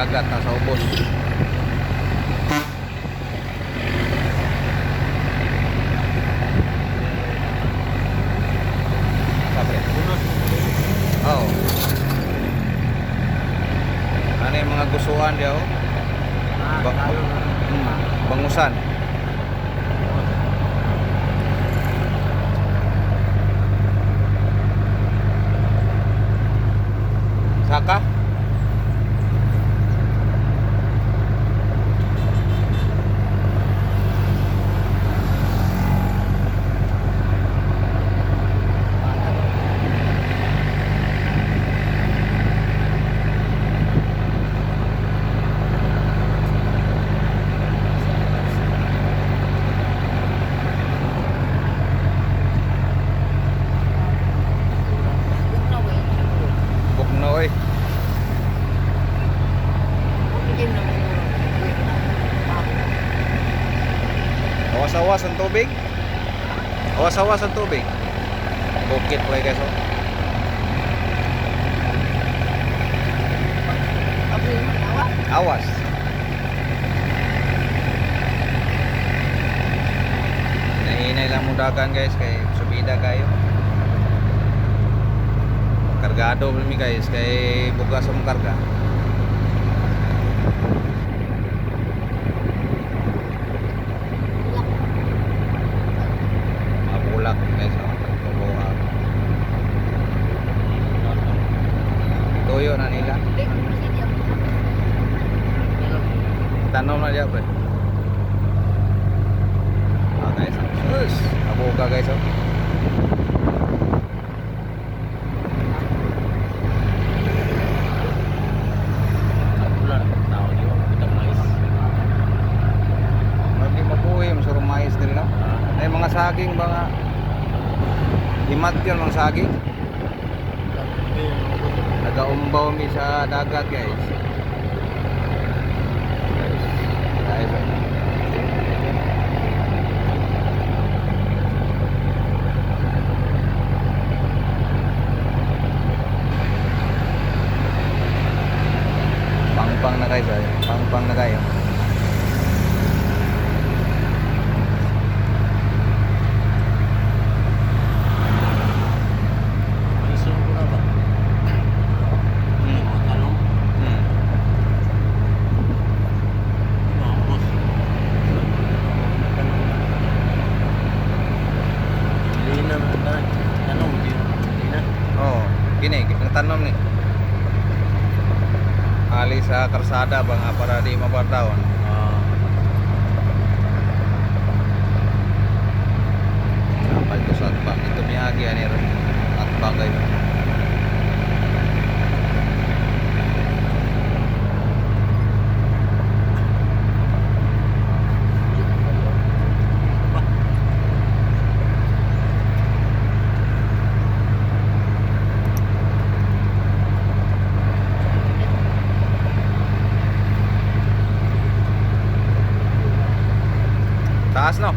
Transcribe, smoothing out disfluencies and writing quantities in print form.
Dagat na sa ubos. Sabi. Oo. Ano yung mga gusuan diya oh? Bangusan. Saka? Bukno eh. Awas-awas ang tubig. Awas-awas ang tubig. Bukit po guys oh. Awas. Nahinay lang mo dagan guys kay subida kayo. Kargado mi guys kay bugas ang karga. Mga bulak guys oh. Tubuha. Tuyo na nila. Tanom na diya pre. Ah guys, sus, aboga guys oh. Tao di ba kita mais. Hindi mabuhi, masuro mais din no. Ay mga saging ba nga? Himat yun mga saging. Nagaumbaw mi sa dagat guys. Guys, guys. Pangpang na guys, ay. Pangpang na kayo. Mais ko na ba? Mga talong. Mga boss. Lina na tayo. Tanong, di na. Oo, oh, gini, tanom ni. Ali sa karsada ba nga para di mabardawon. Ah. Kapal ko sa atbang. Ito miyagi ani ron. Atbang kayo. Taas no?